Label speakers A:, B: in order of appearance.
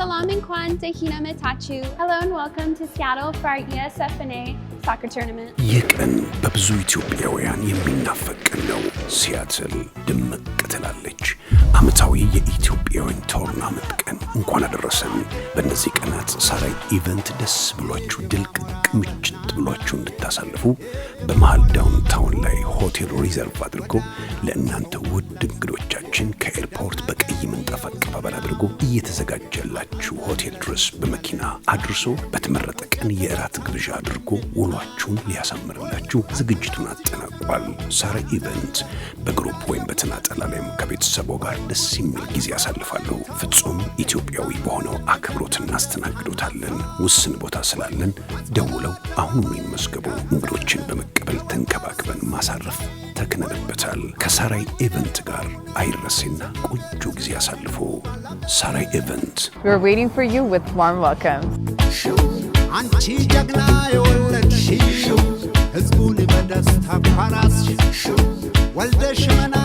A: ሰላም፣ እንኳን ደህና መጣችሁ። Hello and welcome to Seattle for our E ESFNA soccer tournament.
B: ይህ ቀን በብዙ ኢትዮጵያውያን የሚናፈቅ ቀን ነው። ሲያትል ድምቅ ትላለች። ዓመታዊ የኢትዮጵያውያን tournament ቀን እንኳን አደረሰን። በእነዚህ ቀናት ሳራይ Event ደስ ብሏችሁ፣ ድልቅቅ ምችት ብሏችሁ እንድታሳልፉ በመሃል downtown ላይ ሆቴል reserve አድርጎ ለእናንተ ውድ እንግዶቻችን ከ airport በቀይ ምንጣፍ አቀባበል አድርጎ እየተዘጋጀላችሁ ሆቴል ድረስ በመኪና አድርሶ በተመረጠ ቀን የእራት ግብዣ አድርጎ ውሏችሁን ሊያሳምርላችሁ ዝግጅቱን አጠናቋል። ሳራይ Event በ group ወይም በተናጠል አሊያም ከቤተሰቦ ጋር ደስ የሚል ጊዜ ያሳልፋሉ። ፍጹም ኢትዮጵያዊ በሆነው አክብሮት እናስተናግዶታለን። ውስን ቦታ ስላለን ደውለው አሁኑኑ ይመዝገቡ። እንግዶችን በመቀበል ተንከባክበን ማሳረፍ ተክነንበታል። ከሳራይ Event ጋር አይረሴና ቆንጆ ጊዜ ያሳልፉ። ሳራይ Event።
C: We're waiting for you with warm welcomes.
D: አንቺ ጀግና የወለድሽው፣ ህዝቡን በደስታ ኳራስሽ፣ ወልደሽ መና